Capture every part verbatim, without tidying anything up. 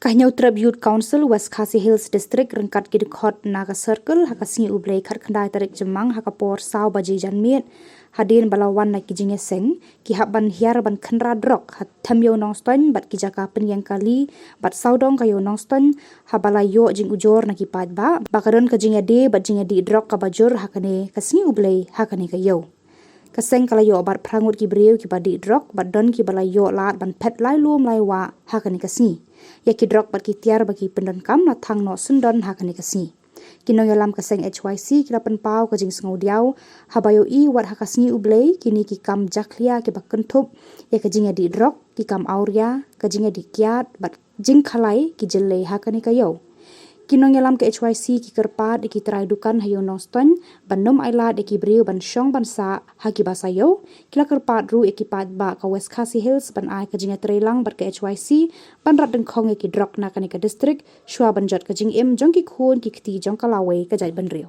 Ka Hynñiewtrep Youth Council West Khasi Hills District ryngkat ki dkhot na ka Circle ha ka sngi U Blei khatkhyndai tarik Jymmang ha ka por saw baje janmiet, hadien ba la wan na ki jingïaseng, ki hap ban hiar ban khynra drok ha Them Ïew Nongstoiñ bad ki jaka pynïeng kali bad sawdong ka Ïew Nongstoiñ, haba la ïoh jingujor na ki paidbah ba ka don ka jingïadei bad jingïadih drok kaba jur ha kane ka sngi U Blei ha kane ka ïew. Ka seng ka la ïoh bat phra ngut ki briew kiba dih drok bad don kiba la ïoh lad ban phet lai lum lai wah ha kane ka sngi. Ïa ki drok bad ki tiar ba ki pyndonkam la thang noh syndon ha kane ka sngi. Ki nongïalam ka seng H Y C ki la pynpaw ka jingsngewdiaw haba ïohi wat ha ka sngi U Blei kine ki kam jakhlia kiba kynthup ïa ka jingïadih drok, ki kam awria, ka jingïadih kiad bad jingkhalai ki jyllei ha kane ka ïew. Ki nongïalam ka H Y C ki kyrpad ïa ki trai dukan ha Ïew Nongstoiñ ban ym ailad ïa ki briew ban shong ban sah ha kiba sa ïew. Ki la kyrpad ruh ïa ki paidbah ka West Khasi Hills ban ai ka jingïatreilang bad ka H Y C ban rat dyngkhong ïa ki drok na kane ka district shuwa ban jot ka jingim jong ki khun ki kti jong ka lawei ka jaitbynriew.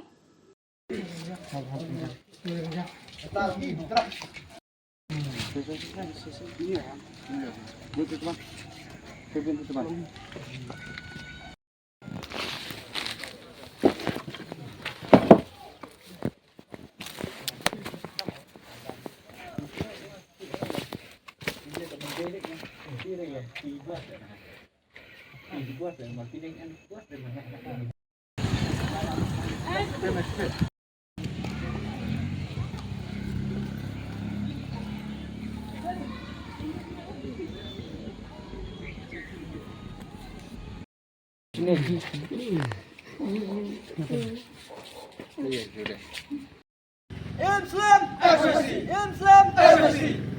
Imslam S S C! Imslam S S C!